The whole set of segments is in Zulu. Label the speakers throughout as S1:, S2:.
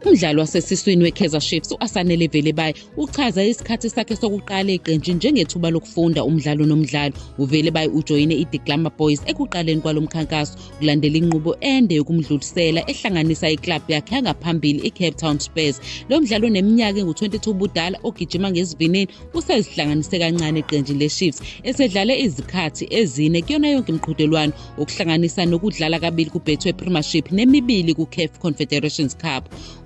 S1: Umdlali wasesiswini weKaizer Chiefs u-Asanele Velebayi uchaza isikhathi sakhe sokuqala eqenjini njengethuba lokufunda umdlalo nomdlalo. UVelebayi ujoyine iThe Glamour Boys ekuqaleni kwalo mkhankaso kulandela inqubo ende yokumdlulisela ehlanganisa iklabhu yakhe yangaphambili iCape Town Spurs. Lo mdlalo oneminyaka engu-22 ubudala ogijima ngesivinini usezihlanganise kancane eqenjini leChiefs esedlale izikhathi ezine kuyona yonke imiqhudelwano okuhlanganisa nokudlala kabili kuBetway Premiership nemibili kuCAF Confederations Cup.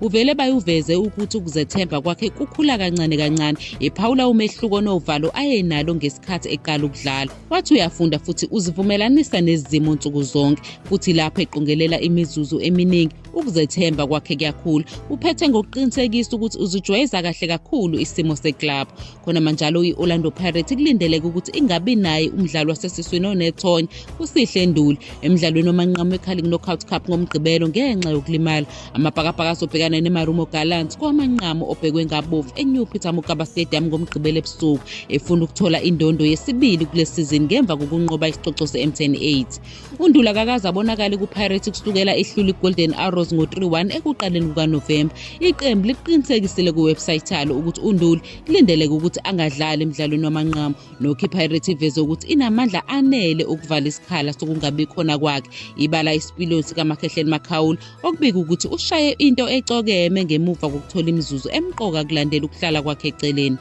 S1: Uvele bayuveze ukuthi ukuzethemba kwakhe kukhula kancane kancane, ephawula umehluko novalo ayenalo ngesikhathi eqala ukudlala. Wathi uyafunda futhi uzivumelanisa nezimo nsuku zonke, futhi lapho eqongelela imizuzu eminingi ukuzethemba kwakhe kuyakhula. Uphethe ngokuqinisekisa ukuthi uzijwayeza kahle kakhulu isimo seklabhu. Khona manjalo i-Orlando Pirates kulindeleke ukuthi ingabi naye umdlali wasesiswini onethonya uSihle Nduli emdlalweni wamanqamu weCarling Knockout Cup ngoMgqibelo ngenxa yokulimala. Amabhakabhaka azobhekana neMarumo Gallants kowamanqamu obhekwe ngabovu eNew Peter Mokaba Stadium ngoMgqibelo ebusuku efuna ukuthola indondo yesibili kule sizini ngemva kokunqoba isicoco se-MTN 8. UNduli akakaze abonakale kuPirates kusukela ihlula iGolden Arrows ngo-3-1 ekuqaleni kukaNovemba. Iqembu liqinisekisile kuwebsite yalo ukuthi uNduli kulindeleke ukuthi angadlali emdlalweni wamanqamu. Nokho iPirates iveze ukuthi inamandla anele ukuvala isikhala sokungabi khona kwakhe. Ibala isipiliyoni sikaMakhehleni Makhaula okubika ukuthi ushaye into ecokeme ngemuva kokuthola imizuzu emqoka kulandela ukuhlala kwakhe eceleni.